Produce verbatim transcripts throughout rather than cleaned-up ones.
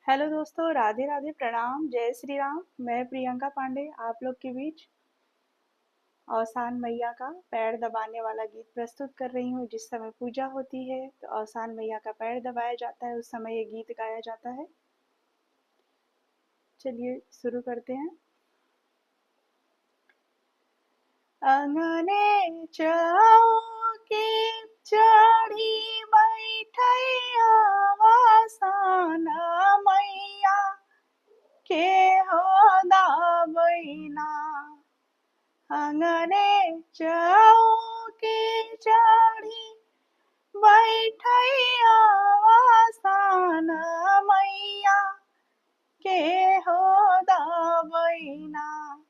हेलो दोस्तों, राधे राधे, प्रणाम, जय श्री राम। मैं प्रियंका पांडे आप लोग के बीच औसान मैया का पैर दबाने वाला गीत प्रस्तुत कर रही हूँ। जिस समय पूजा होती है तो औसान मैया का पैर दबाया जाता है, उस समय ये गीत गाया जाता है। चलिए शुरू करते हैं। अंगने चौकी चढ़ी बैठैया औसान मैया के हो दबैना। अंगने चौकी चढ़ी बैठैया औसान मैया के हो दबैना।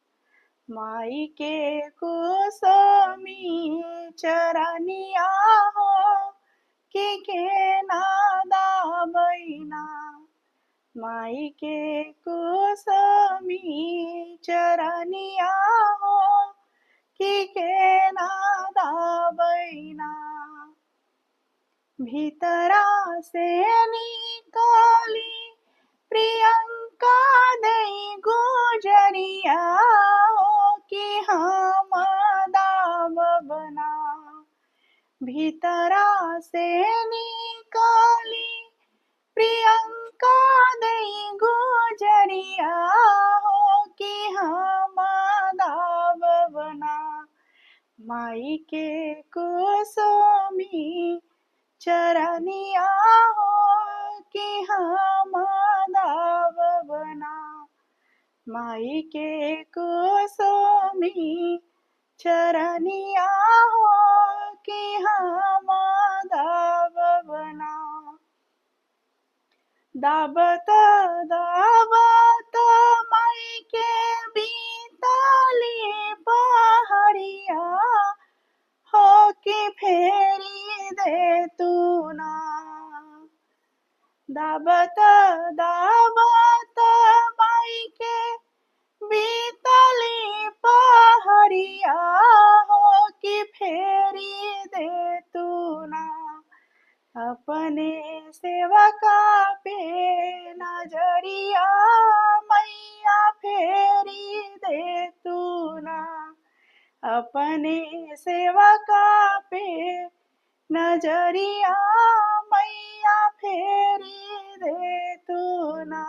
माई के कुसुमी चरनिया हो कि के ना दबैना। माई के कुसुमी चरनिया हो कि के ना दबैना। भीतरा से निकली प्रियंका दई गुजरिया हो कि हम दबबना। भीतरा से निकली प्रियंका दई गुजरिया हो कि हम दबबना। माई के कुसुमी चरनिया हो कि हम दबबना। माई के कुसुमी चरनिया हो कि हम दबबना। दाबत दाबत माई के बीतली पहरिया हो कि फेरी दे तू ना। दाबत दाबत माई के बीतली पहरिया हो कि फेरी दे तू ना। अपने सेवका पे नजरिया मैया फेरी दे तू ना। अपने सेवका पे नजरिया मैया फेरी दे तू ना।